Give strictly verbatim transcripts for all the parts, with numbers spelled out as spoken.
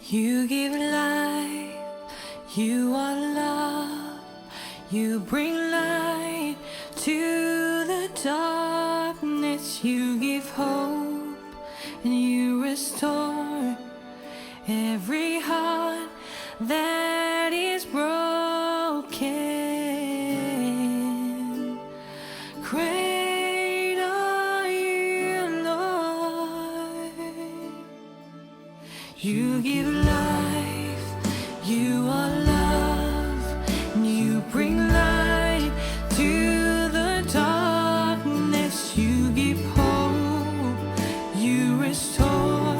You give life, you are love, you bring light to the darkness, you give hope and you restore every heart that is broken. Great are you, Lord. You give life, you are love, and you bring light to the darkness. You give hope, you restore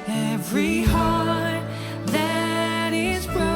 every heart that is broken.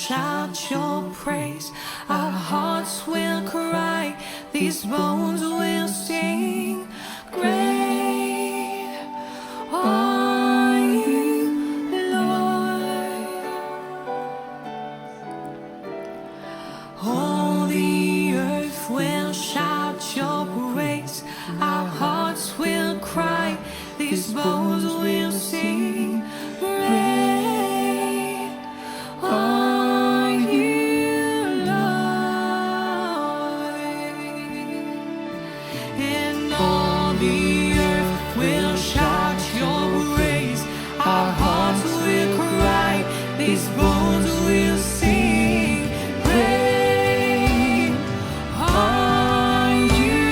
Shout your praise, our hearts will cry, these bones will sing. Great are you, Lord. All the earth will shout your praise. Our hearts will cry. These bones will sing. Great are you, Lord. And all the earth will shout your praise. Our hearts will cry, these bones will sing. Great are you,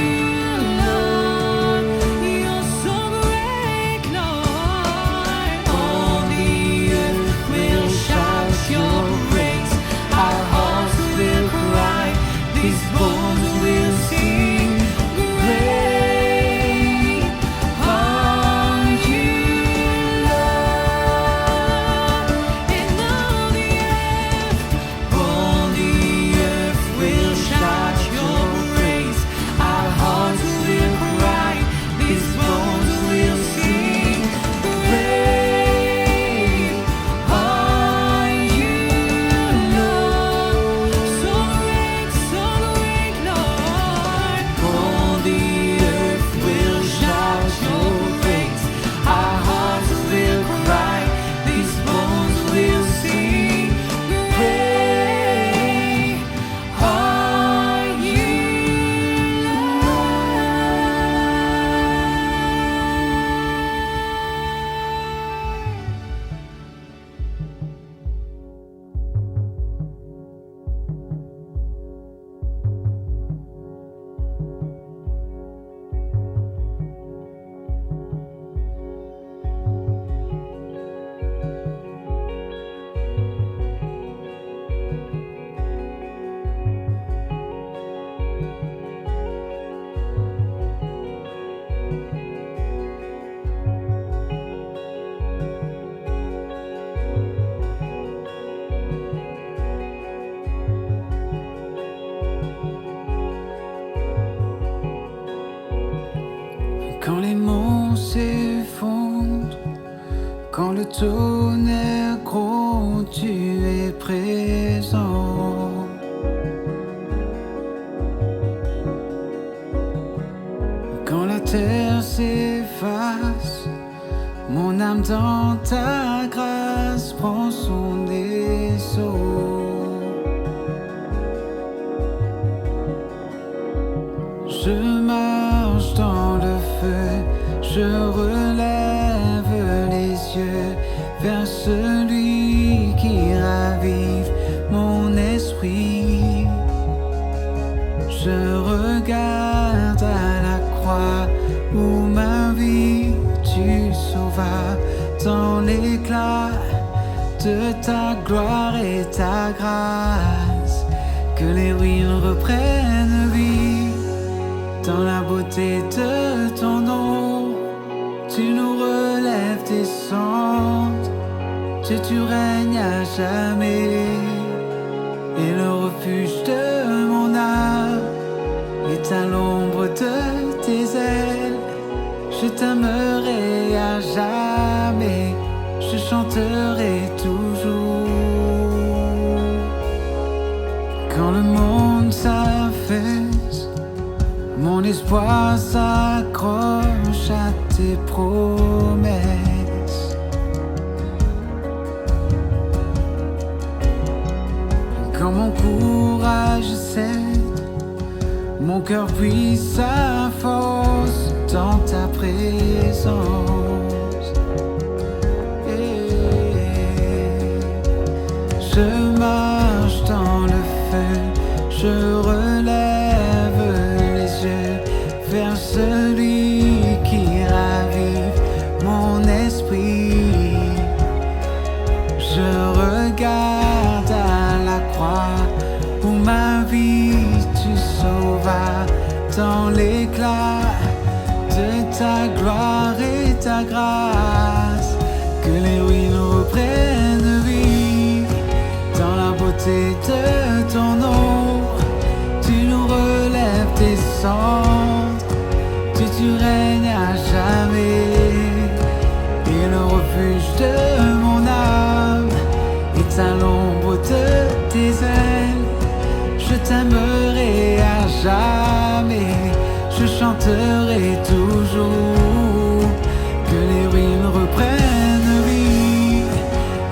Lord. You're so great, Lord. All the earth will shout your praise. Our hearts will cry, these bones will sing. Great are you, Lord. And all the earth, all the earth will shout your praise. Our hearts will cry, these bones will sing. Great are you, Lord. So great, so great, Lord. All the earth will shout your praise. Our hearts will cry, these bones will sing. Great are you, Lord. Quand les monts s'effondrent, quand le tonnerre gronde, tu es présent. Quand la terre s'efface, mon âme dans ta grâce prend son essor. Je marche dans le feu, je relève les yeux vers celui qui ravive mon esprit. Je regarde à la croix où ma vie tu sauvas dans l'éclat de ta gloire et ta grâce. Que les ruines reprennent vie dans la beauté de ton nom. Tu nous relèves des cendres, Dieu, tu règnes à jamais. Et le refuge de mon âme est à l'ombre de tes ailes. Je t'aimerai à jamais, je chanterai toujours. Quand le monde s'affaisse, mon espoir s'accroche à tes promesses. Quand mon courage cède, mon cœur puise sa force dans ta présence. Et je marche dans le feu, je relève les yeux vers celui qui ravive mon esprit. Je regarde à la croix où ma vie tu sauvas dans l'éclat de ta gloire et ta grâce. Que les ruines reprennent vie dans la beauté Toi, tu règnes à jamais, et le refuge de mon âme, et à l'ombre de tes ailes. Je t'aimerai à jamais, je chanterai toujours, que les ruines reprennent vie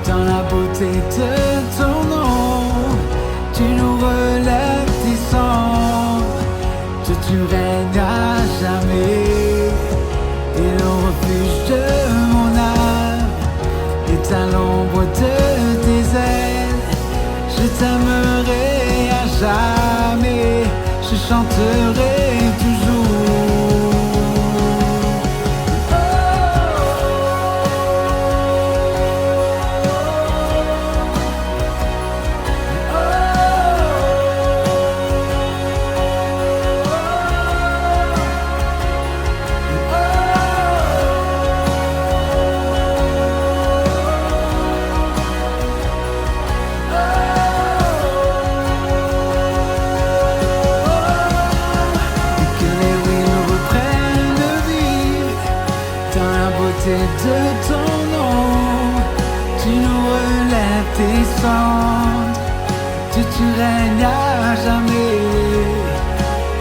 dans la beauté de ton nom. Tu nous relèves des cendres, toi tu règnes à jamais, et le refuge de mon âme, et à l'ombre de tes ailes. Je t'aimerai à jamais, je chanterai toujours. Que les ruines reprennent vie dans la beauté de ton nom. Tu nous relèves des cendres, tu, tu règnes à jamais,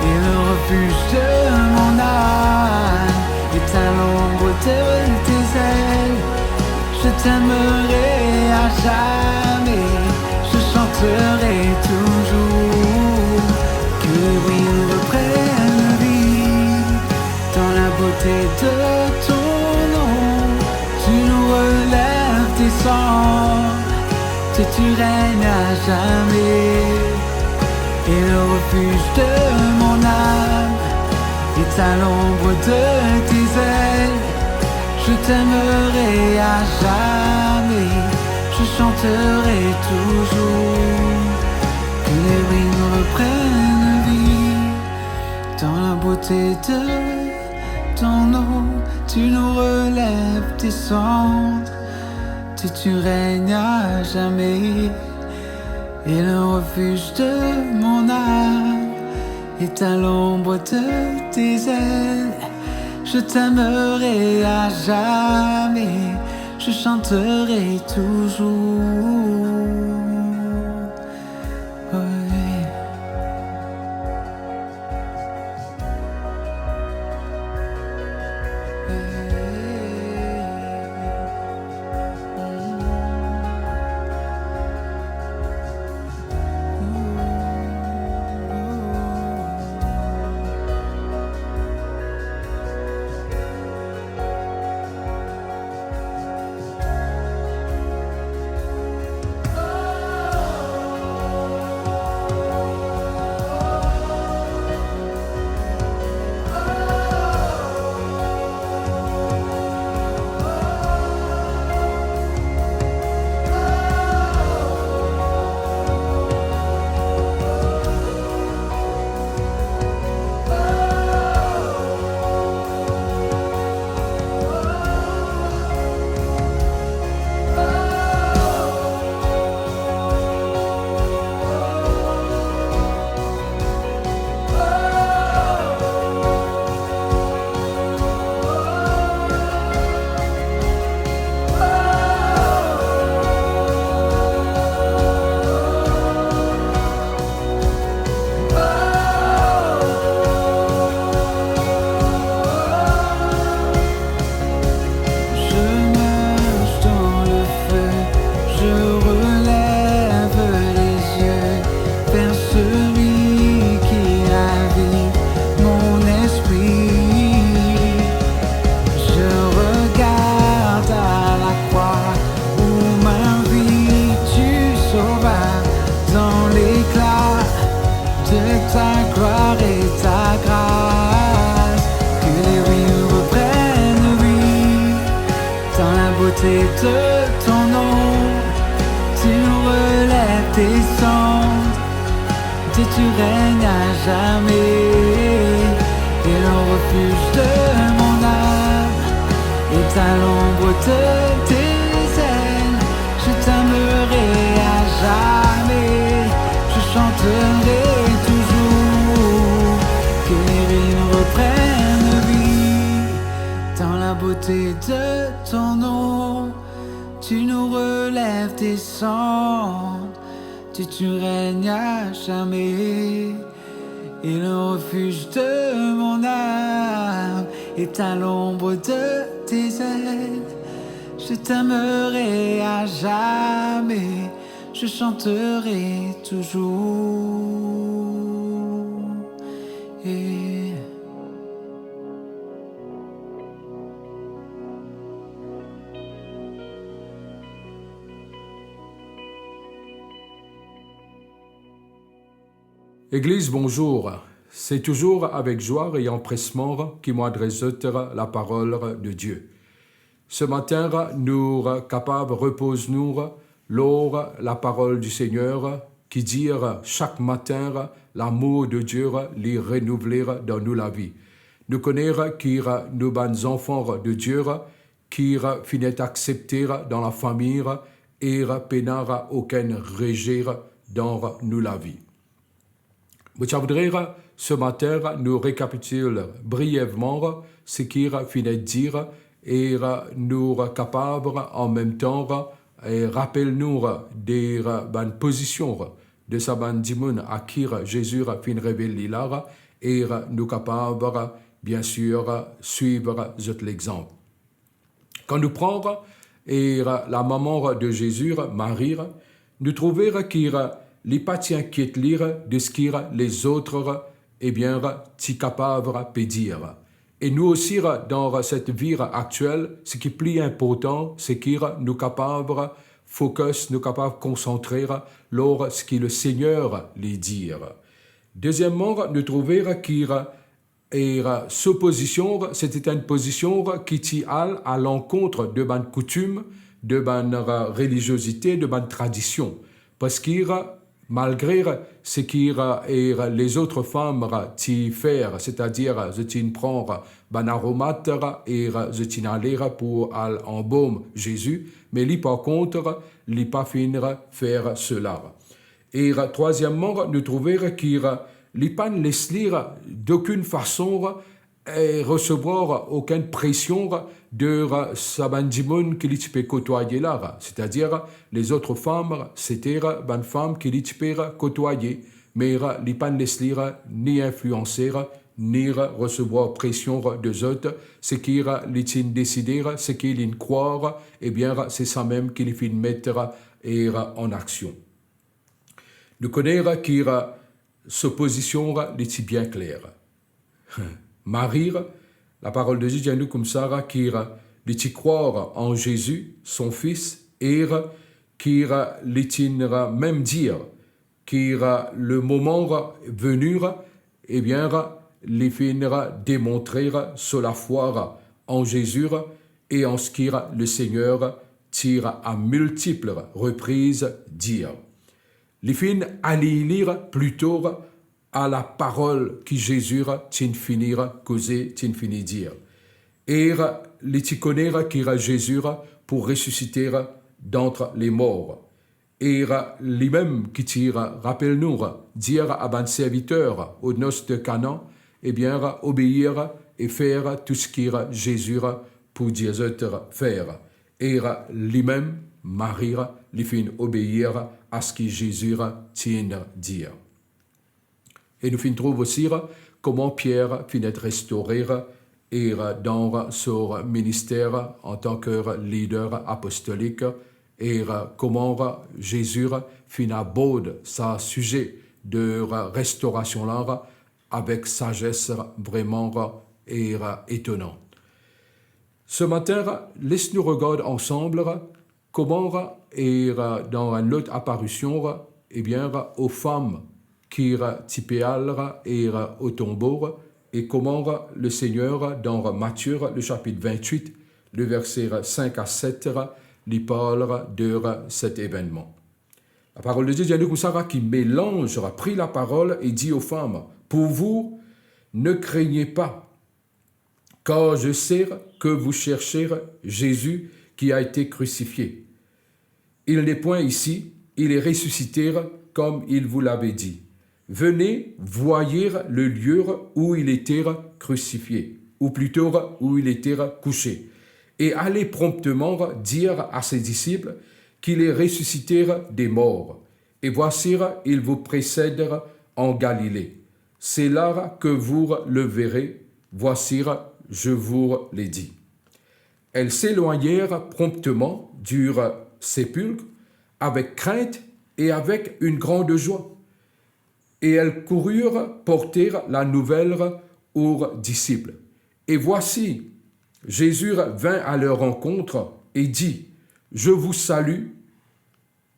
et le refuge de mon âme, et à l'ombre de tes ailes. Je t'aimerai à jamais, je chanterai toujours. Que les ruines reprennent vie dans la beauté de ton nom. Tu nous relèves des cendres, tu, tu règnes à jamais, et le refuge de mon âme, et à l'ombre de tes ailes. Je t'aimerai à jamais, je chanterai toujours. Que les ruines reprennent vie dans la beauté de ton nom. Tu nous relèves des cendres, tu, tu règnes à jamais, et le refuge de mon âme, et à l'ombre de tes ailes. Je t'aimerai à jamais, je chanterai toujours. Ouais. Je marche dans le feu, je relève les yeux vers celui qui ravive mon esprit. Je regarde à la croix où ma vie tu sauvas dans l'éclat de ta gloire et ta grâce. Que les ruines reprennent vie dans la beauté de ton nom. Tu nous relèves des cendres, tu, tu règnes à jamais, et le refuge de mon âme est à l'ombre de tes ailes. Je t'aimerai à jamais, je chanterai toujours. Que les Beauté de ton nom, tu nous relèves des cendres, tu, tu règnes à jamais. Et le refuge de mon âme est à l'ombre de tes ailes. Je t'aimerai à jamais, je chanterai toujours. Et Legliz, bonzour. Se touzour avek zwa e anpresman ki mo adres zot laparol de Die. Se matin, nou kapav repoz nou lor laparol di Segner ki dir sak matin, lamour de Die li renouvle dan nou lavi. Nou kone ki nou bann zanfan de Die ki finn aksepte dan lafami e pena okenn reze dan nou lavi. Mo ti voudre, se matin, nou rekapitil brievman seki finn dir e nou kapav, an mem tan, e rapel nou de bann pozision de sa bann dimoun a ki Zezi finn revel li la, e nou kapav, biensir, swiv zot lexanp. Kan nou pran, e, lamama de Zezi, Marie, nou trouve ki li pa ti inkiet li de seki lezot, ebien, ti kapav pe dir. E nou osi, dan set vi aktiel, seki pli inportan, seki nou kapav focus, nou kapav konsantre lor seki Lesegner li dir. Dezieman, nou trouve ki e, so pozision, se ti enn pozision ki ti al alankont de bann koutim, de bann, e, reliziozite, de bann tradision. Parski, malgre seki, e, lezot fam ti fer, setadir zot ti pran bann aromat e zot ti ale pou al anbom Zezi, me li, par kont, li pa finn fer sela. E trwazieman, nou trouve ki li pa'nn les li dokenn fason, e, resevwar okenn presion de sa bann dimoun ki li ti pe kotwaye la, setadir lezot fam, se ti bann fam ki li ti pe kotwaye, me li pa'nn les li ni inflianse, ni resevwar presion de zot. Seki li ti'nn deside, seki li'nn krwar, ebien, se samem ki li finn met, e, an aksion. Nou kone ki so pozision li ti bien kler. Marie, laparol de Die dir nou koumsa ki li ti krwar an Zezi, son Fis, e ki li ti'nn mem dir ki le moman veni, ebien, li finn demontre so lafwa an Zezi e an seki Lesegner ti a miltip repriz dir. Li finn aliy li plito a laparol ki Zezi ti'nn fini koze, ti'nn fini dir. E li ti kone ki Zezi pou resisite dant lemor. E limem ki ti rapel nou, dir a bann serviter, o nos de Canaan, ebien, obeir e fer tou seki Zezi pou dir zot fer. E limem, Marie, li finn obeir a seki Zezi ti'nn dir. E nou finn trouv osi kouma Pier finn et restore e dan so minister antan ki lider apostolik, e kouma Zezi finn abord sa size de restorasion la avek sazes vreman e etonan. Se matin, les nou regard ansam kouma, e, dan enn lot aparision, ebien, o fam ki ti pe al, e, o tonbo, e kouma Lesegner, dan Matie, le sapit vintwit, le verse sink a set, li parl de set evennman. Laparol de Die dir nou koumsa ki, me lanz pri laparol e dir o fam, pour vous, ne craignez pas, car je sais que vous cherchez Jésus qui a été crucifié. Il n'est point ici, il est ressuscité comme il vous l'avait dit. Venez, voyez le lieu où il était crucifié, ou plutôt où il était couché. et allez promptement dire à ses disciples qu'il est ressuscité des morts. Et voici, il vous précède en Galilée. C'est là que vous le verrez. Voici, je vous le dis. Elles s'éloignèrent promptement du sépulcre avec crainte et avec une grande joie. Et elles coururent porter la nouvelle aux disciples. Et voici, Jésus vint à leur rencontre et dit : « Je vous salue. »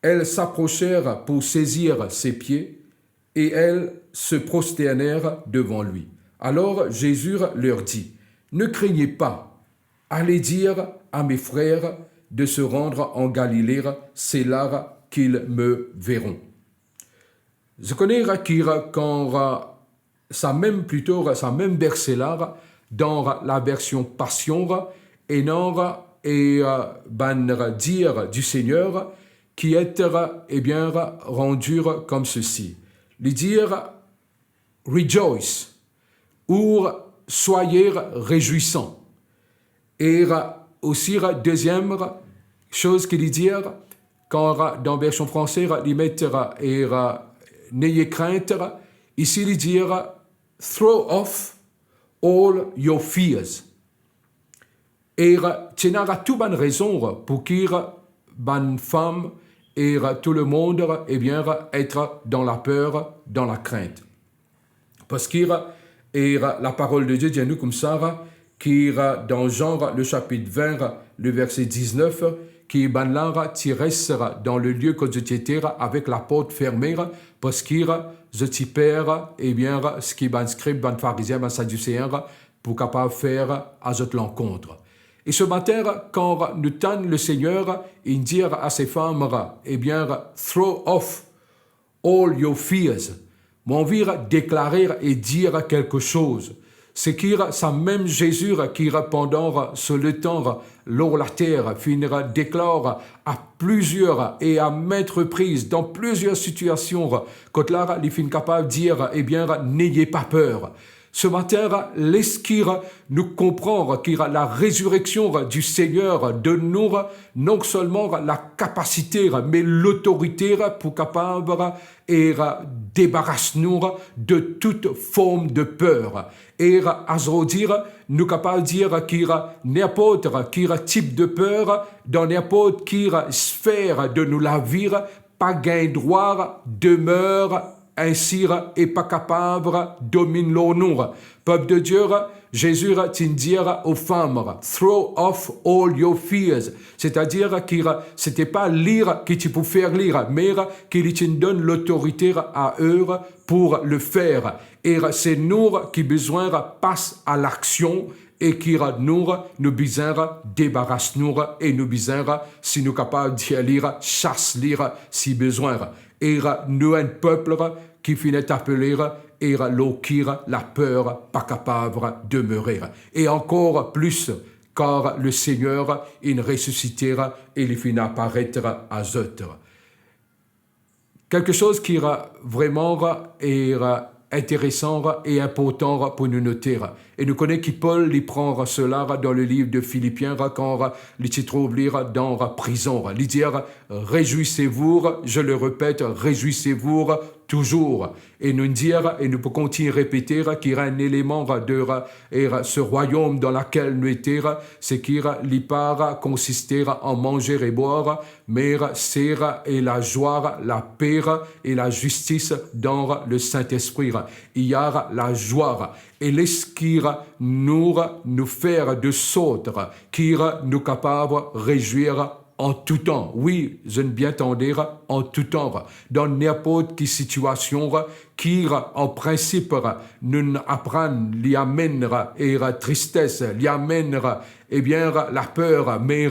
Elles s'approchèrent pour saisir ses pieds, et elles se prosternèrent devant lui. Alors Jésus leur dit : « Ne craignez pas, allez dire à mes frères de se rendre en Galilée, c'est là qu'ils me verront. » Zot kone ki kan sa mem, plito sa mem verse la, dan la version Passion, ena e bann dir du Seigneur ki et, ebien, randi kouma sesi. Li dir, rejoice, ou soyez réjouissants. E osi, deziem soz ki li dir, kan dan version franse li met e, n'ayez crainte, isi li dir, throw off all your fears. E ti ena tou bann rezon pou ki bann fam e tou lemond, ebien, et dan laper, dan lakrint. Parski e laparol de Die dir nou koumsa, ki dan Jean le chapitre vingt, le verset dix-neuf, ki bannla ti res dan le lie kot zot ti ete avek laport ferme, parski zot ti per, ebien, seki bann skrib, bann Farizien, bann Sadiseen pou kapav fer a zot lankont. E se matin, kan nou tann Lesegner inn dir a se fam, ebien, throw off all your fears. Mo anvi deklare e dir kelke soz. Seki sa mem Zezi ki pandan so letan lor later finn deklar a plizier e a met repriz, dan plizier sitiasion, kot la li finn kapav dir, ebien, n'ayez pas peur. Se matin, les ki nou konpran ki la résurrection du Seigneur donn nou non selman la kapasite, me lotorite pou kapav e debaras nou de tout form de per. E azordi, nou kapav dir ki ninport ki tip de per, dan ninport ki sfer de nou lavi, pa gagn drwa demer ensi e pa kapav dominn lor nou. Pep de Die, Zezi ti dir o fam, throw off all your fears. Setadir ki se ti pa li ki ti pou fer li, me ki li ti donn lotorite a e pou le fer. E se nou ki bizin pas a laksion e ki nou, nou bizin debaras nou e nou bizin, si nou kapav dir li, sas li si bizin. E nou enn pep ki finn apele e lor ki laper pa kapav demere. E ankor plis, kar Lesegner inn resisite e li finn aparet a zot. Kelke soz ki vreman e interesan e inportan pou nou note. E nou kone ki Pol li pran sela dan le liv de Filipien, kan li ti trouv li dan prizon. Li dir, réjouissez-vous, je le répète, réjouissez-vous toujours. E nou dir, e nou pou kontign repete, ki enn eleman de e se rwayom dan lakel nou ete, seki li pa konsiste an manze e bwar, me se e lazwa, lape e lazistis dan le Saint-Esprit. Il y a la joie. E les ki nou, nou fer de sort ki nou kapav rezwir an tou tan. Wi, zot inn bien tande, an tou tan. Dan ninport ki sitiasion ki an prinsip nou aprann li amenn e tristes, li amenn, ebien, laper, me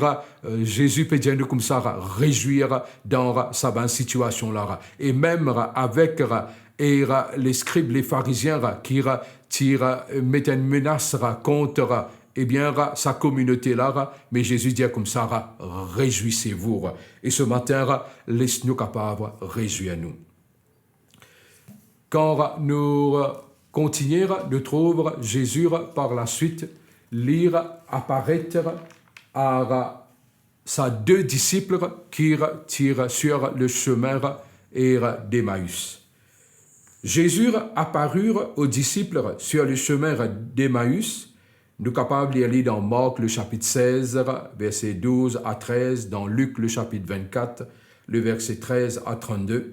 Zezi pe dir nou koumsa, rezwir dan sa bann sitiasion la. E mem avek e leskrib, le Farizien ki ti met enn menas kont, ebien, sa kominote la, me Zezi dir koumsa, réjouissez-vous. E se matin, les nou kapav rezwir nou. Kan nou kontigne, nou trouv Zezi par laswit, li aparet ar sa de disip ki ti sir le semin er Demaus. Zezi apari o disip sir le semin er Demaus. Nou kapav lir li dan Mark le sapit sez, verse douz a trez, dan Lik le sapit vennkat, le verse trez a trannde.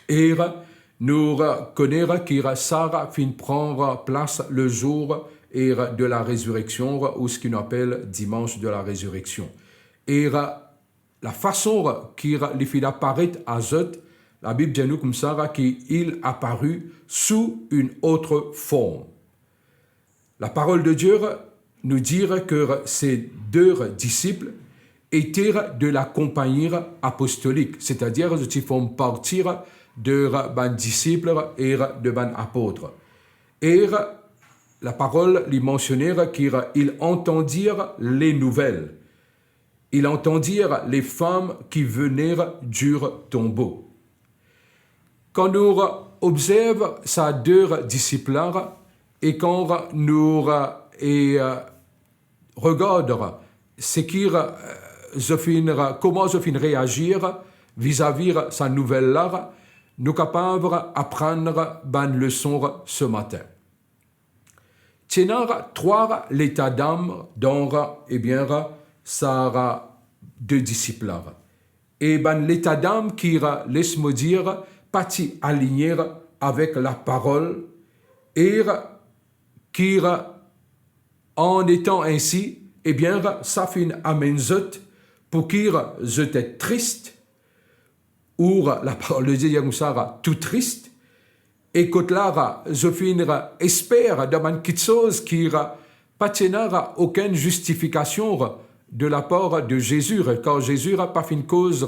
Er nou kone ki sa finn pran plas le zour er de la rezireksion, ou seki nou apel Dimanche de la Résurrection. Er lafason ki li finn aparet a zot, Labib dir nou koumsa ki il apari sou enn lot form. Laparol de Die nou dir ki se de disip ete de la konpagni apostolik, setadir zot ti form parti de bann disip e de bann apot. Er laparol li mansione ki ils entendirent les nouvelles. Ils entendirent les femmes qui venaient du tombeau. Kan nou obzerv sa de disip la, e kan nou, e, regard seki, e, zot finn, kouma zot finn reazir vizavi sa nouvel la, nou kapav aprann bann leson se matin. Ti ena trwa letadam dan, ebien, sa de disip la. E bann letadam ki, les mo dir, pa ti aligne avek laparol, e ki, an etan ensi, ebien, sa finn amenn zot pou ki zot et tris, ou laparol de Die dir koumsa, tou tris, e kot la, zot finn esper dan bann kiksoz ki pa ti ena okenn zistifikasion de lapar de Zezi, kar Zezi pa finn koz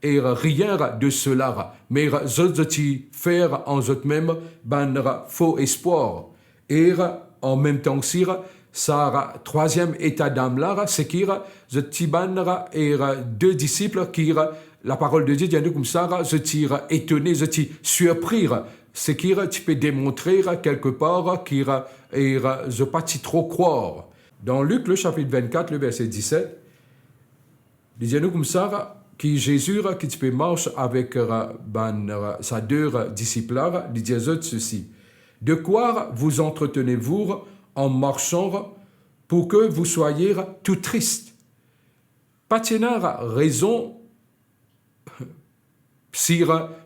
rien de sela, me zot, zot ti fer an zot mem bann fo espwar. E an mem tan osi, sa trwaziem etadam la, seki zot ti bann, e, de disip ki, laparol de Die dir nou koumsa, zot ti etone, zot ti sirpri, seki ti pe demontre kelkepar ki, e, zot pa ti tro krwar. Dan Lik, le sapit vennkat, le verse diset, li dir nou koumsa ki Zezi ki ti pe mars avek, e, bann, e, sa de, e, disip la, li dir zot sesi, "De quoi vous entretenez-vous en marchant pour que vous soyez tout tristes?" Pa ti ena rezon, si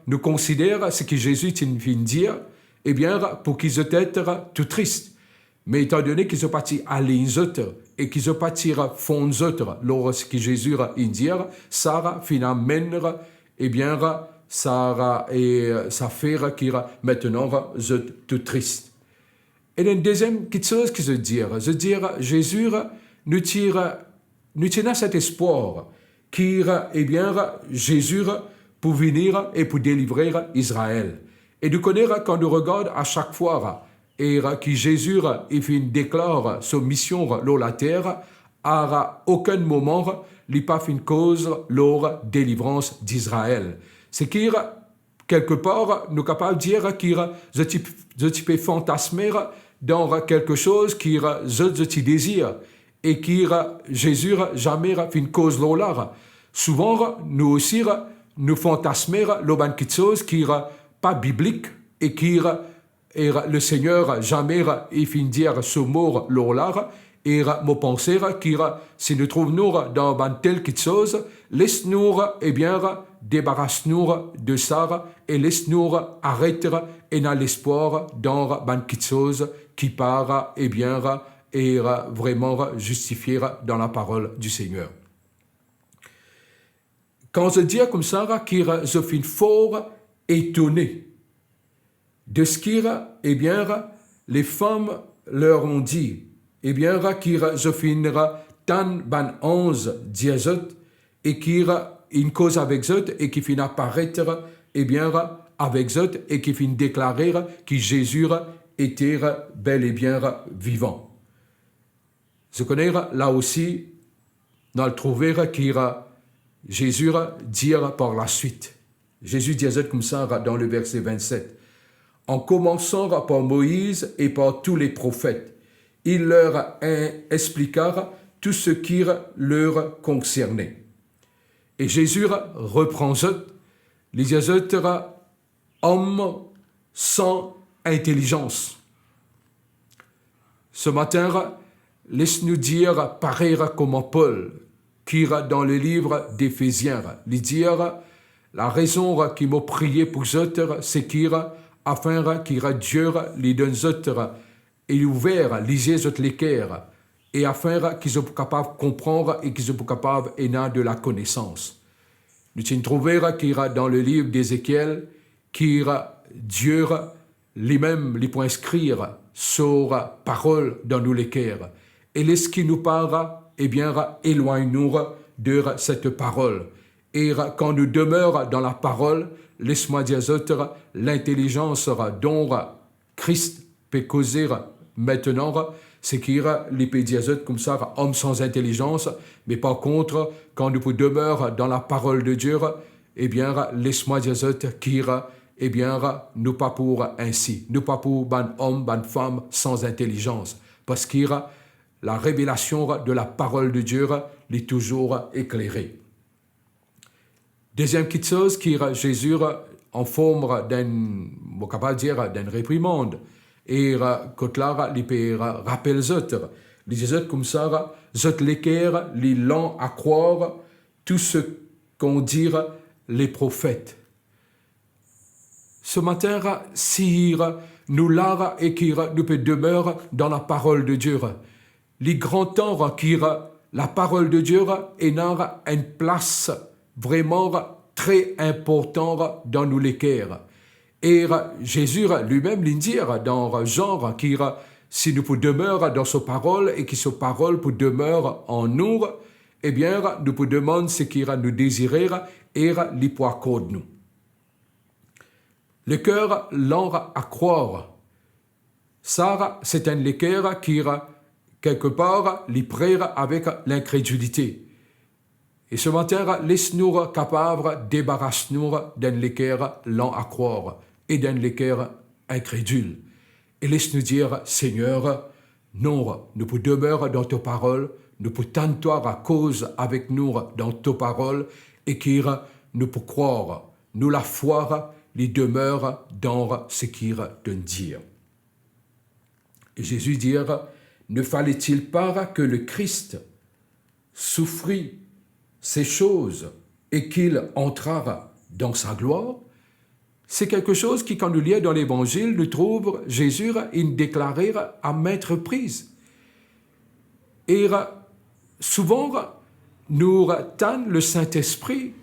nou konsider seki Zezi ti finn dir, ebien, pou ki zot et tou tris. Me etandone ki zot pa ti align zot e ki zot pa ti fonn zot lor seki Zezi inn dir, sa finn amenn, ebien, sa, e, sa fer ki, aster, zot tou tris. E enn deziem kiksoz ki zot dir, zot dir, Zezi, nou ti, nou ti ena set espwar ki, ebien, Zezi pou vini e pou delivre Izrael. E nou kone, kan nou regard a sak fwa, e ki Zezi, li finn deklar so mision lor later, a okenn moman, li pa finn koz lor delivrans Izrael. Seki, kelkepar, nou kapav dir ki zot ti, zot ti pe fantasme dan kelke soz ki zot, zot ti dezir, e ki Zezi zame finn koz lor la. Souvan, nou osi, nou fantasme lor bann kiksoz ki pa biblik e ki, e, Lesegner zame li finn dir so mo lor la, e mo panse ki si nou trouv nou dan bann tel kiksoz, les nou, ebien, debaras nou de sa e les nou aret ena lespwar dan bann kiksoz ki pa, ebien, e vreman zistifie dan laparol di Segner. Kan zot dir koumsa ki zot finn for etone de seki, ebien, les femmes leur ont dit, ebien, ki zot finn tann bann anz dir zot, e ki inn koz avek zot, e ki finn aparet, ebien, avek zot, e ki finn deklare ki Zezi ete bel e bien vivan. Zot kone, la osi, nou al trouve ki Zezi dir par laswit. Zezi dir zot koumsa dan le verse vennset, "En commençant par Moïse et par tous les prophètes, il leur in-, expliqua tou seki ler konserne. E Zezi repran zot, li dir zot, om san intelizans. Se matin, les nou dir parey kouma Pol, ki dan le liv Defezien, li dir, la rezon ki mo priye pou zot, seki afin ki Dieu li donn zot e ouver lizie zot leker, e afin ki zot pou kapav konpran e ki zot pou kapav ena de lakonesans. Nou ti trouve ki dan le liv Ezekiel, ki Dieu limem li pou inskrir so parol dan nou leker. E leski nou pa, ebien, elwagn nou de set parol. E kan nou demer dan la parol, les mwa dir zot, lintelizans dont Kris pe koze aster, seki li pe dir zot koumsa, om san intelizans, me par kont, kan nou pou demer dan la parol de Dieu, ebien, les mwa dir zot ki, ebien, nou pa pou ensi, nou pa pou bann om, bann fam san intelizans, parski la revelasion de la parol de Dieu, li touzour eklere. Deziem kiksoz ki Zezi an form d'enn, mo kapav dir, d'enn reprimand, e kot la li pe rapel zot, li dir zot koumsa, zot leker li lan a krwar tou seki dir leprofet. Se matin, si nou la e ki nou pe demer dan la parol de Dieu, li gran tan ki la parol de Dieu ena enn plas vreman tre inportan dan nou leker. E Zezi limem li dir dan Zan ki si nou pou demer dan so parol e ki so parol pou demer an nou, ebien, nou pou demann seki nou dezire e li pou akord nou. Leker lan a krwar. Sa, se enn leker ki, kelkepar, li pre avek linkredilite. E se matin, les nou kapav debaras nou d'enn leker lan a krwar e d'enn leker inkredil. E les nou dir, Segner, non, nou pou demer dan to parol, nou pou tann twa koz avek nou dan to parol, e ki nou pou krwar, nou lafwa li demer dan seki to'nn dir. Zezi dir, ne fallait-il pas que le Christ souffrit ces choses et qu'il entrât dans sa gloire? Se kiksoz ki, kan nou lir dan Levanzil, nou trouv Zezi inn deklare a maintes reprises. E souvan, nou tann Lesintespri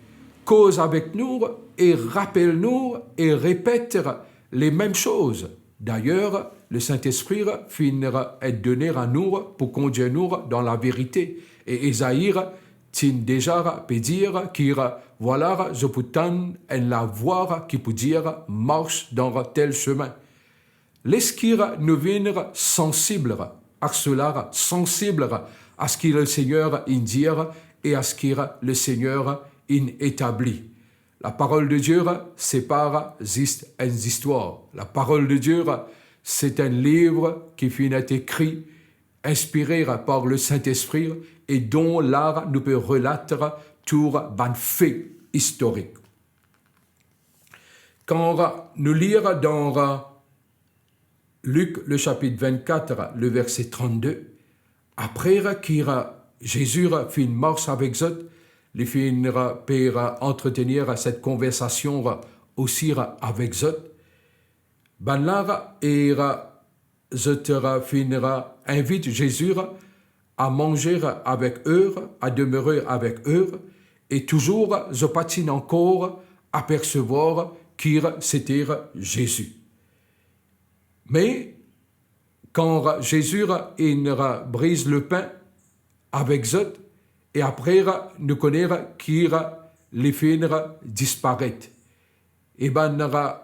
koz avek nou e rapel nou e repet lemem soz. Dayer, Lesintespri finn et done a nou pou kondir nou dan laverite. E Ezai ti deza pe dir ki, vwala, zot pou tann enn lavwa ki pou dir, mars dan tel semin. Leski nou vinn sansib a sela, sansib a seki Lesegner inn dir e a seki Lesegner inn etabli. Laparol de Die, se pa zis enn zistwar. Laparol de Die, se enn liv ki finn et ekri, inspire par Lesintespri, e donk la nou pe relat tou bann fe istorik. Kan nou lir dan Lik, le sapit vennkat, le verse trannde, apre ki Zezi finn mars avek zot, li finn pe antretenir set konversasion osi avek zot, bannla e zot finn invit Zezi a manze avek er, a demere avek er, e touzour zot pa ti ankor apersevwar ki sete Zezi. Me kan Zezi inn briz lepin avek zot, e apre nou kone ki li finn disparet. E bann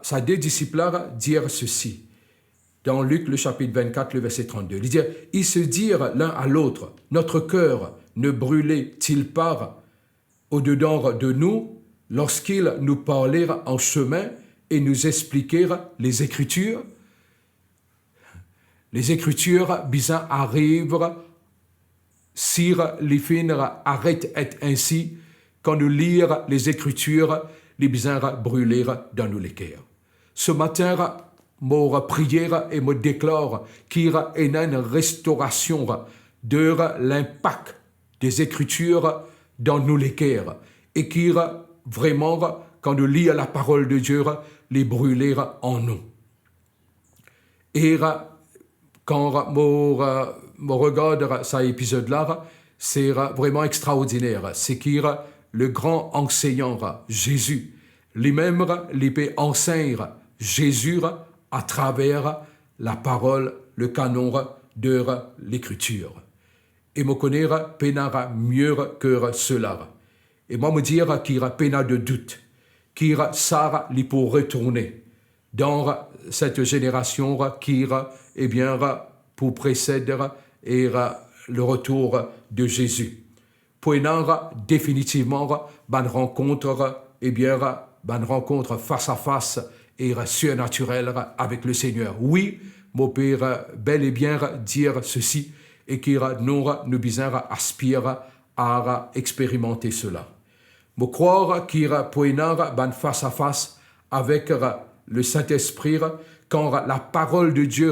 sa de disip la dir sesi, dan Lik, le sapit vennkat, le verse trannde. Li dir, ils se dirent l'un à l'autre, notre cœur ne brûlait-il pas au-dedans de nous lorsqu'il nous parlait en chemin et nous expliquait les Écritures? Lezekritir bizin ariv Si li finn aret et ensi, kan nou lir Lezekritir, li bizin brile dan nou leker. Se matin, mo priye e mo deklar ki ena enn restorasion de linpak de Zekritir dan nou leker, e ki vreman, kan nou lir Laparol de Die, li brile an nou. E kan mo, mo regard sa epizod la, se vreman extraordiner. Se ki le gran ansegnan Zezi, limem, li pe ansegn Zezi atraver laparol, le kanon de Lekritir. E mo kone pena mie ki sela. E mwa mo dir ki pena de dout ki sa li pou retourne dan set zenerasion ki, ebien, pou presed e le retour de Zezi. Pou ena definitivman bann rankont, ebien, bann rankont fas a fas e sirnatirel avek Lesegner. Wi, mo pe bel e bien dir sesi, e ki nou, nou bizin aspir a experimante sela. Mo krwar ki pou ena bann fas a fas avek Lesintespri, kan Laparol de Die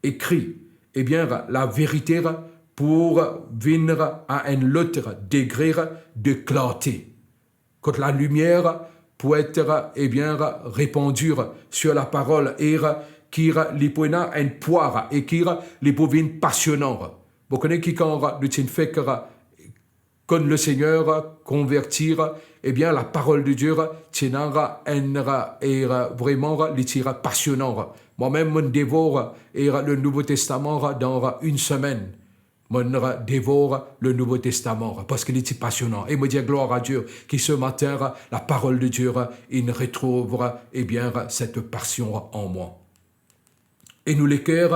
ekri, ebien, laverite pou vinn a enn lot degre de klarte, kot lalimier pou et, ebien, repandi sir laparol, e ki li pou ena enn pwa, e ki li pou vinn pasionan. Mo kone ki kan nou ti fek konn Lesegner, konverti, ebien, Laparol de Die ti ena enn, e vreman, li ti pasionan. Mwa mem, mo devor e le Nouvo Testaman dan enn semenn. Mo devor le Nouvo Testaman, parski li ti pasionan. E mo dir, glwar a Die, ki se matin, Laparol de Die inn retrouv, ebien, set pasion an mwa. E nou leker,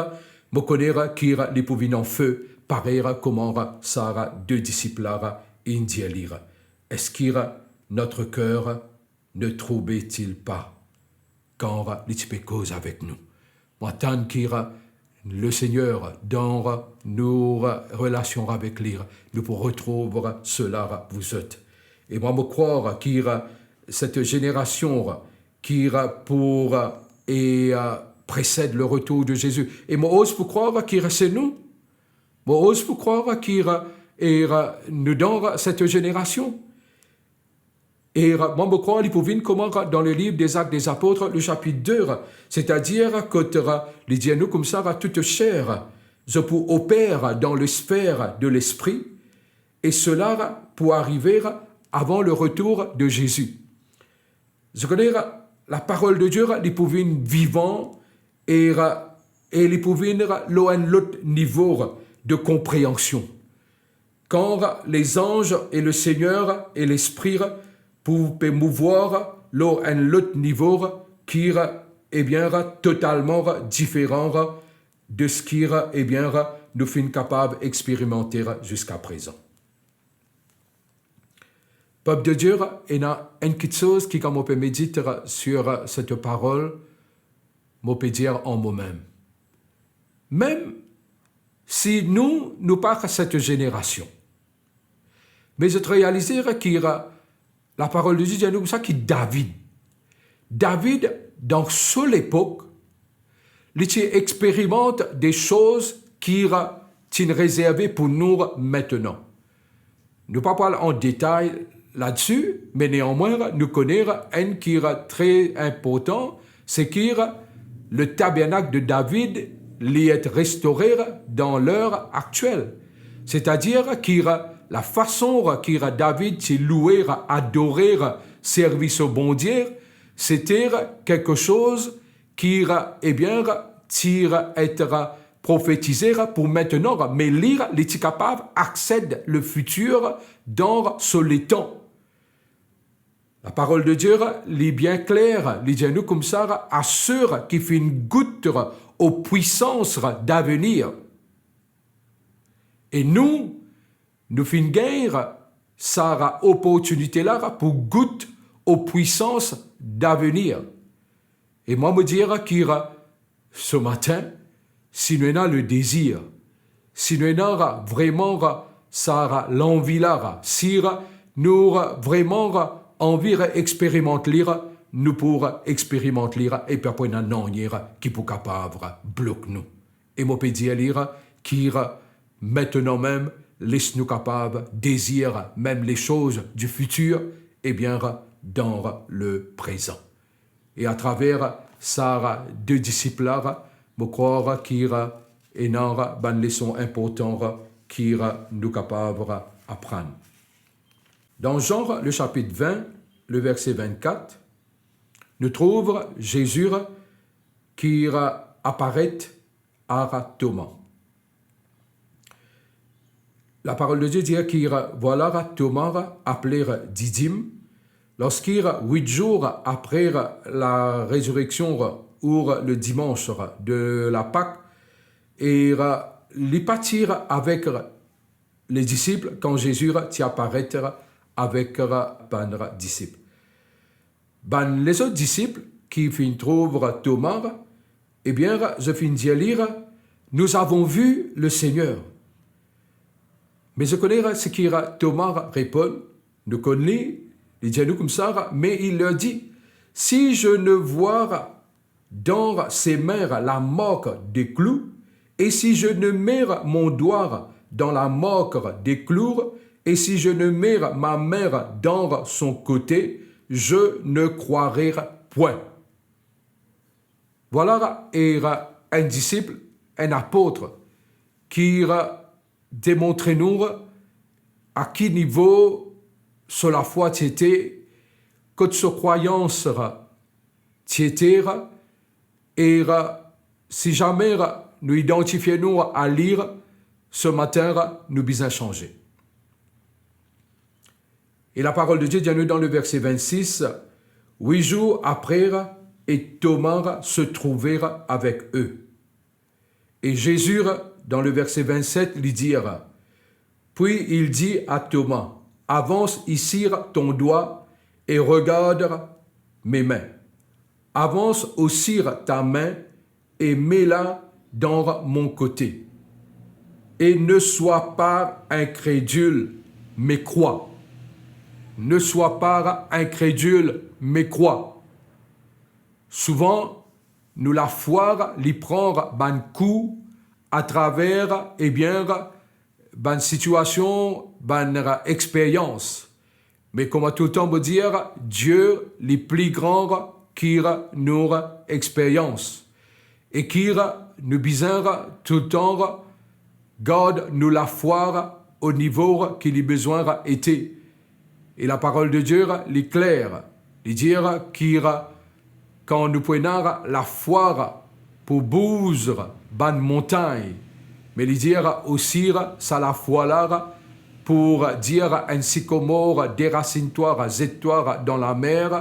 mo kone ki li pou vinn anfe, parey kouma sa de disip la inn dir li. Est-ce que notre cœur ne tremblait-il pas kan li ti pe koz avek nou? Mo atann ki Lesegner, dan nou relasion avek li, nou pou retrouv sela, vous êtes. E mwa, mo krwar ki set zenerasion ki pou, e, presed le retour de Zezi. E mo oz pou krwar ki se nou. Mo oz pou krwar ki, e, nou dan set zenerasion. E mwa, mo krwar li pou vinn kouma dan le liv des Actes des Apôtres, le sapit de, setadir kot li dir nou koumsa, toute chair, zot pou oper dan lesfer de lespri, e sela pou arive avan le retour de Zezi. Zot kone, Laparol de Die, li pou vinn vivan e, e li pou vinn lor enn lot nivo de konpreansion. Kan lezanz e Lesegner e Lespri pou pe mouvwar lor enn lot nivo ki, ebien, totalman diferan de seki, ebien, nou finn kapav experimante ziska prezan. Pep de Die, ena enn kiksoz ki, kan mo pe medit sir set parol, mo pe dir an momem. Mem si nou, nou pa set zenerasion, me zot realize ki Laparol de Die dir nou koumsa ki David, David, dan so lepok, li ti experimant de soz ki ti rezerve pou nou mintenan. Nou pa pou al an detay ladsi, me neanmwin, nou kone enn ki tre inportan, se ki le tabernak de David, li et restore dan ler aktiel. Setadir ki lafason ki David ti loue, adore, servi so Bondie, se ti kiksoz ki, ebien, ti et profetize pou mintenan, me li, li ti kapav aksed le fitir dan so letan. Laparol de Die, li bien kler, li dir nou koumsa, a seki finn gout o pwisans davenir. E nou, nou finn gagn sa oportinite la pou gout o pwisans davenir. E mwa, mo dir ki so matin, si nou ena le dezir, si nou ena vreman sa lanvi la, si nou vreman anvi experimant li, nou pou experimant li, e pa pou ena nanye ki pou kapav blok nou. E mo pe dir li ki, mintnan mem, les nou kapav dezir mem les soz di fitir, ebien, dan le prezan. E atraver sa de disip la, mo krwar ki ena bann leson inportan ki nou kapav aprann. Dan Jean, le chapitre vingt, le verset vingt-quatre, nou trouv Zezi ki aparet ar Toma. Laparol de Die dir ki, vwala, Toma, apele Didim, lorski wit zour apre larezireksion ou le dimans de Lapak, e li pa ti avek le disip kan Zezi ti aparet avek bann disip. Bann lezot disip ki finn trouv Toma, ebien, zot finn dir li, nous avons vu le Seigneur. Me zot kone seki Toma reponn? Nou konn li, li dir nou koumsa, mais il leur dit, si je ne vois dans ses mains la marque des clous, et si je ne mets mon doigt dans la marque des clous, et si je ne mets ma main dans son côté, je ne croirai point. Vwala, e enn disip, enn apot, ki demontre nou a ki nivo so lafwa ti ete, kot so krwayans ti ete, e si zame nou idantifie nou a li, se matin nou bizin sanze. E laparol de Die dir nou dan le verse vingt-six, wit zour apre, e Toma se trouve avek e. E Zezi, dan le verse vingt-sept, li dir, puis il dit à Thomas, avance ici ton doigt et regarde mes mains. Avance aussi ta main et mets-la dans mon côté. Et ne sois pas incrédule, mais crois. Ne sois pas incrédule, mais crois. Souvan, nou lafwa li pran bann kou atraver, ebien, bann sitiasion, bann experyans. Me kouma toultan mo dir, Die li pli gran ki nou experyans. E ki nou bizin toultan gard nou lafwa o nivo ki li bizin ete. E laparol de Die, li kler. Li dir ki kan nou pou ena lafwa pou bouz bann montagn, me li dir osi sa lafwa la pou dir enn sikomor, derasinn twa, zet twa dan lamer,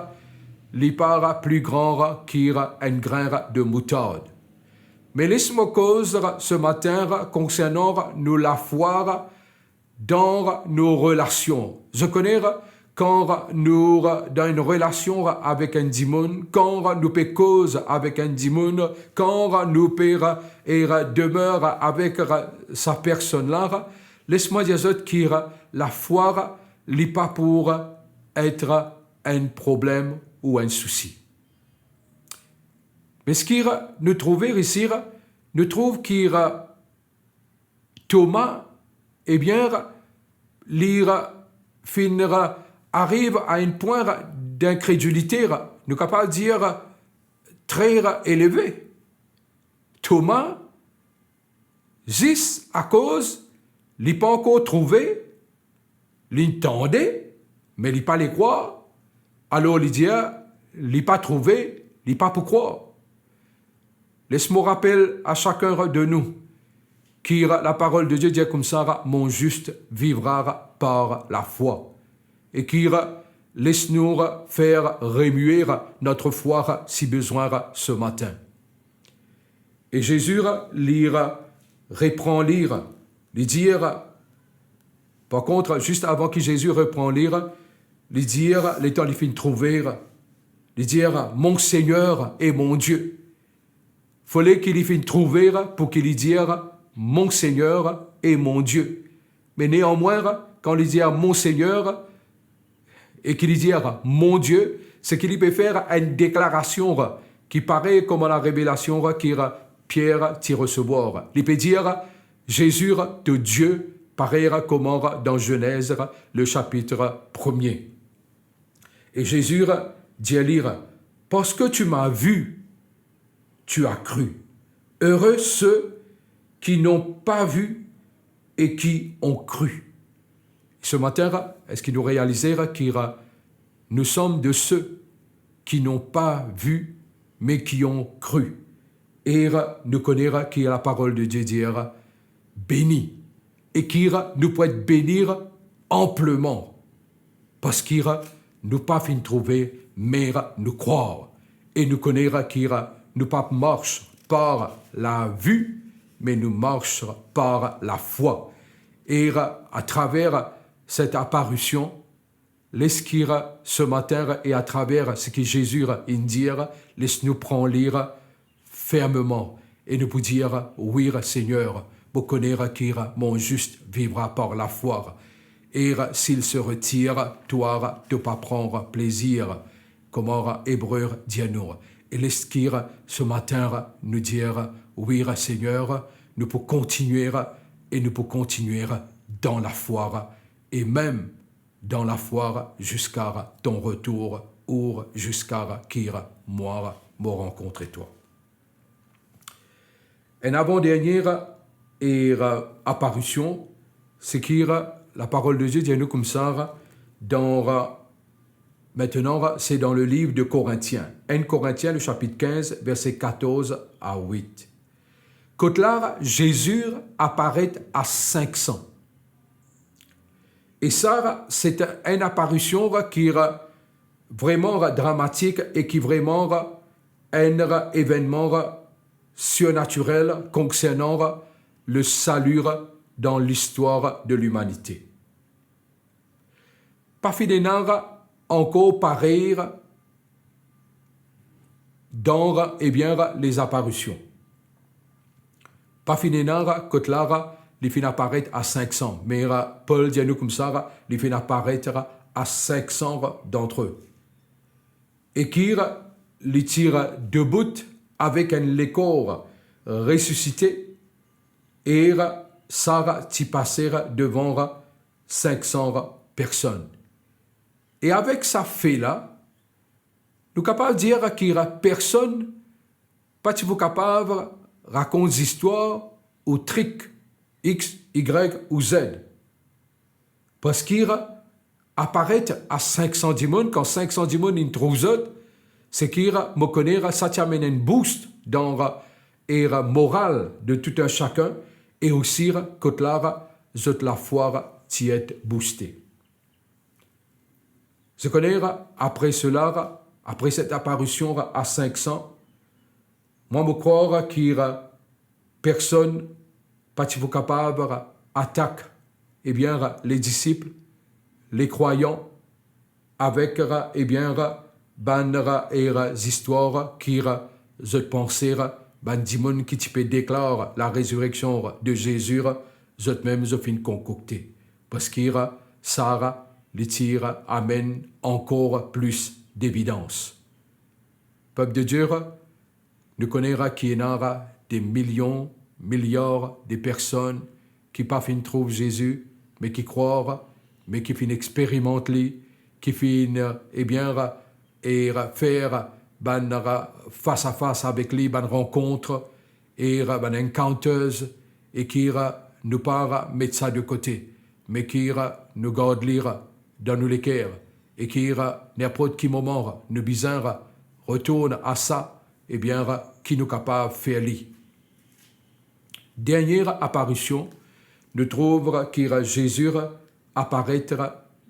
li pa pli gran ki enn grin de moutard. Me les mo koz se matin konsernan nou lafwa dan nou relasion. Zot kone, kan nou dan enn relasion avek enn dimoun, kan nou pe koz avek enn dimoun, kan nou pe, e, demer avek sa personn la, les mwa dir zot ki lafwa li pa pou et enn problem ou enn sousi. Me seki nou trouve isi, nou trouv ki Toma, ebien, li finn ariv a enn pwin dinkredilite, nou kapav dir tre eleve. Toma, zis akoz li pa ankor trouve, li tande, me li pa le krwar, alor li dir, li pa trouve, li pa pou krwar. Les mo rapel a sakenn de nou ki laparol de Die dir koumsa, mon juste vivra par la foi. E ki les nou fer remuer notre foi si bizin se matin. E Zezi li repran li, li dir, par kont, zis avan ki Zezi repran li, li dir, letan li finn trouve, li dir, mon Seigneur et mon Dieu. Fale ki li finn trouve pou ki li dir, mon Seigneur et mon Dieu. Me neanmwin, kan li dir "Mon Segner" e ki li dir "Mon Die", se ki li pe fer enn deklarasion ki parey kouma larevelasion ki Pier ti resevwar. Li pe dir "Zezi, to Die", parey kouma dan Zenez, le sapit premie. E Zezi dir li, "Parce que tu m'as vu, tu as cru. Heureux ceux qui n'ont pas vu et qui ont cru." Ce matin, eski nou realize ki nous sommes de ceux qui n'ont pas vu, mais qui ont cru? E nou kone ki laparol de Die dir, "Beni", e ki nou pou et beni anpleman, parski nou pa finn trouve, me nou krwar, e nou kone ki nou pa mars par lavi, me nou mars par lafwa. E atraver set aparision, les ki ce matin e atraver seki Zezi inn dir, les nou pran li fermeman e nou pou dir, "Wi, Segner, mo kone ki mon zis vivra par lafwa, e s'il se retire, twa, to pa pran plezir", kouma Ebre dir nou. E les ki ce matin nou dir, "Wi, Segner", nou pou kontinie e nou pou kontinie dan lafwa, e mem dan lafwa ziska ton retour ou ziska ki mwa mo rankontre twa. Enn avan dernie e aparision, seki laparol de Die dir nou koumsa dan, maintenant, c'est dans le livre de Corinthiens, enn Korintien, le sapit kinz, verse katorz a wit. Kot la, Zezi aparet a sink san. E sa, se enn aparision ki vreman dramatik e ki vreman enn evennman sirnatirel konsernan le sali dan listwar de limanite. Pa finn ena ankor parey dan, ebien, lezaparision. Pa finn ena kot la, li finn aparet a sink san, me Pol dir nou koumsa, li finn aparet a sink san d'entre eux. E ki li ti debout avek enn lekor resisite, e sa ti pase devan sink san personn. E avek sa fe la, nou kapav dir ki personn pa ti pou kapav rakont zistwar ou trik X, Y ou Z. Parski aparet a sink san dimoun, kan sink san dimoun inn trouv zot, seki mo kone sa ti amenn enn boost dan e moral de tout un chacun, e osi kot la zot lafwa ti et booste. Zot kone, apre sela, apre set aparision a sink san, mwa mo krwar ki personn pa ti pou kapav atak, ebien, ledisip, lekrwayan, avek, ebien, bann e zistwar ki zot panse bann dimoun ki ti pe deklar larezireksion de Zezi, zot mem zot finn konkokte. Parski sa li ti amenn ankor plis devidans. Pep de Die, nou kone ki ena de milion, miliar de personn ki pa finn trouv Zezi, me ki krwar, me ki finn experimant li, ki finn, ebien, e fer bann fas a fas avek li, bann rankont, e bann encounters, e ki nou pa met sa de kote, me ki nou gard li dan nou leker, e ki ninport ki moman nou bizin retourn a sa, ebien, ki nou kapav fer li. Dernie aparision, nou trouv ki Zezi aparet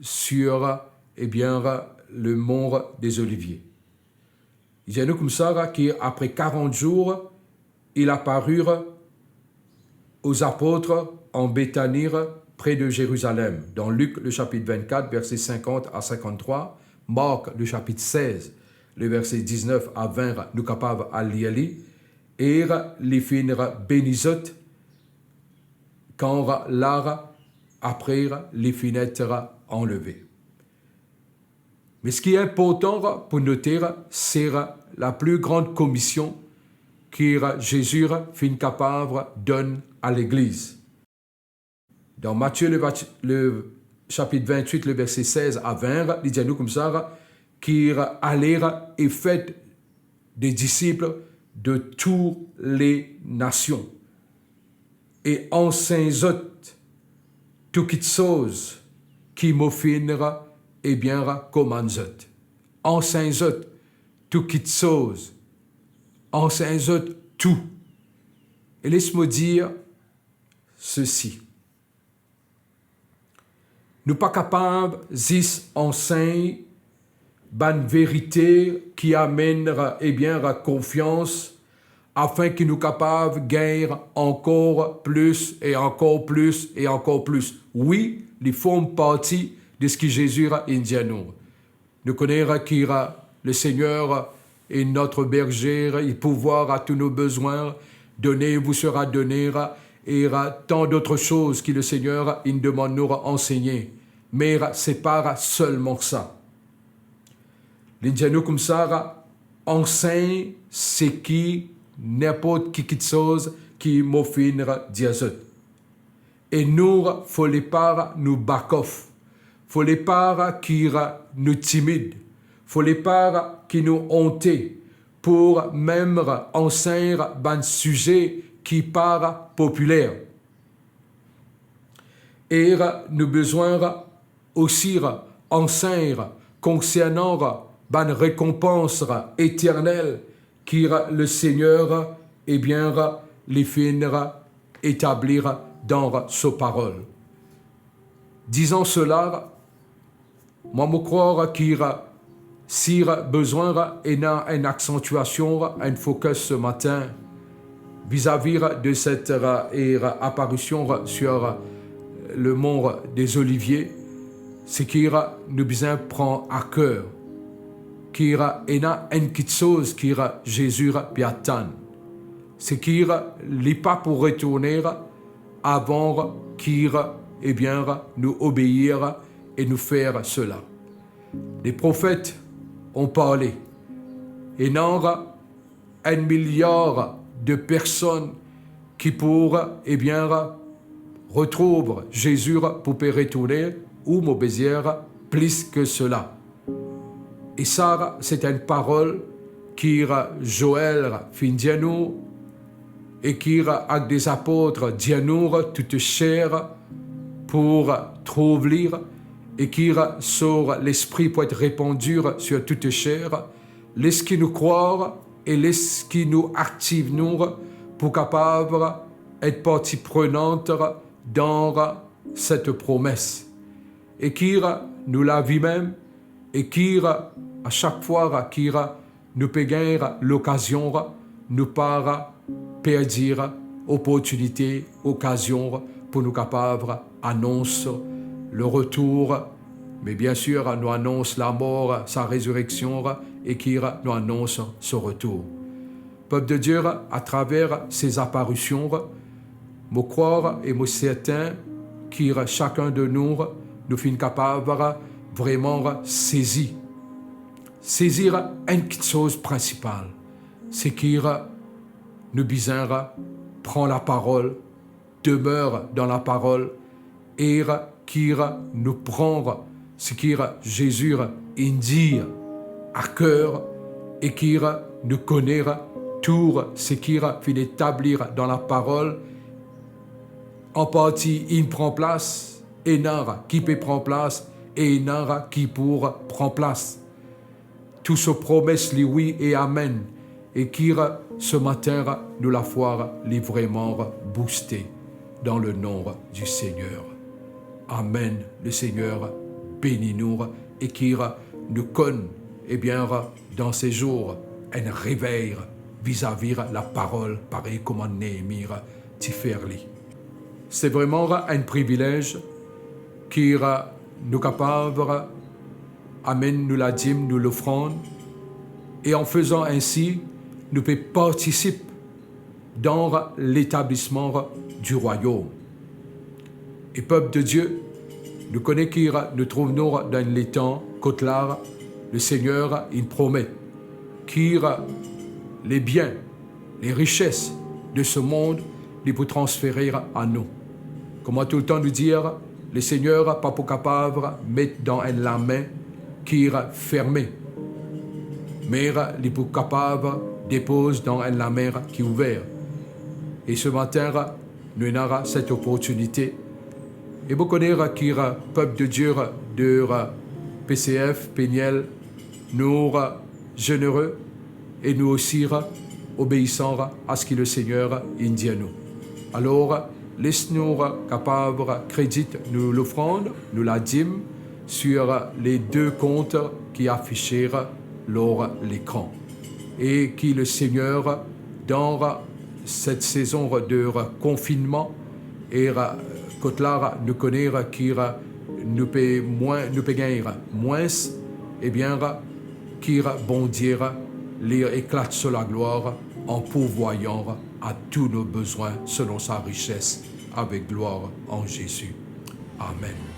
sur, ebien, le Mont des Oliviers. Li dir nou koumsa ki apre karant zour, il apparut aux apôtres en Béthanie, près de Jérusalem, dans Luc le chapitre vingt-quatre, versets cinquante à cinquante-trois, Marc le chapitre seize, le verset dix-neuf à vingt, nou kapav al lir li, e li finn beni zot, kan la apre li finn et anleve. Me seki inportan pou note, se la pli gran komision ki Zezi finn kapav donn a legliz. Dan Matie le, le sapit vintwit, le verse sez a vin, li dir nou koumsa, ki ale e fer de disip de tou le nasion, e ansegn zot tou kitsoz ki mo finn, ebien, komann zot. Ansegn zot tou kitsoz. Ansegn zot tou. E les mo dir sesi. Nou pa kapav zis ansegn bann verite ki amenn, ebien, konfians, afin ki nou kapav gagn ankor plis e ankor plis e ankor plis. Wi, li form parti de seki Zezi inn dir nou. Nou kone ki Lesegner est notre berger, il pourvoit à tous nos besoins, donner vous sera donné, e tant d'autres choses ki Lesegner inn demann nou ansegne. Me se pa selman sa. Li dir nou koumsa, ansegn seki, ninport ki kitsoz ki mo finn dir zot. E nou fode pa nou back off, fode pa ki nou timid, fode pa ki nou onte pou mem ansegn bann size ki pa popiler. E nou bizin osi ansegn konsernan bann rekonpans eternel ki Lesegner, ebien, li finn etabli dan so parol. Dizan sela, mwa mo krwar ki si bizin ena enn aksantiasion, enn focus se matin, vizavi de set, e, aparision sur le mont des Oliviers, seki nou bizin pran a ker ki ena enn kitsoz ki Zezi pe atann, seki li pa pou retourne avan ki, ebien, nou obeir e nou fer sela. Les prophètes ont parlé. Ena enn miliar de personn ki pou, ebien, retrouv Zezi pou pe retourne, ou mo pe dir plis ki sela. E sa, se enn parol ki Joel finn dir nou, e ki ak de apot dir nou, tout ser pou trouv li, e ki so lespri pou et repandi sur tout ser, leski nou krwar e leski nou aktiv nou pou kapav et parti prenant dan set promes. E ki nou lavi mem, e ki a sak fwa ki nou pe gagn lokazion, nou pa perdi oportinite, okazion pou nou kapav anons le retour, me biensir nou anons lamor, sa rezireksion, e ki nou anons so retour. Pep de Die, atraver se aparision, mo krwar e mo sertin ki sakenn de nou, nou finn kapav vreman sezi, sezi enn kitsoz prinsipal, seki nou bizin pran laparol, demeure dans la parole, e ki nou pran seki Zezi inn dir a ker, e ki nou kone tou seki finn etabli dan laparol, an parti inn pran plas, ena ki pe pran plas, e ena ki pou pran plas. Tou so promes li wi e amen, e ki se matin nou lafwa li vreman bouste dan le nom du Seigneur. Amen. Lesegner beni nou e ki nou konn, ebien, dan se zour, enn revey vizavi laparol, parey kouma Nehemi ti fer li. Se vreman enn privilez ki nou kapav amenn nou ladim, nou lofrann, e an fezan ensi, nou pe partisip dan letablisman di Rwayom. E pep de Die, nou kone ki nou trouv nou dan enn letan kot la Lesegner inn promet ki lebien, lerises de se mond, li pou transfere a nou. Kouma toultan nou dir, Lesegner pa pou kapav met dan enn lame ki ferme, me li pou kapav depoz dan enn lame ki ouver. E se matin, nou ena set oportinite. E mo kone ki pep de Die de P C F Peniel, nou zenere e nou osi obeisan a seki Lesegner inn dir nou. Alor, les nou kapav kredit nou lofrann, nou ladim, sur le de kont ki afise lor lekran. E ki Lesegner, dan set sezon de konfinnman, e kot la nou kone ki nou pe mwin, nou pe gagn mwins, ebien, ki Bondie li eklat so laglwar an pourvwayan a tou nou bezwin selon sa rises avek glwar an Zezi. Amen.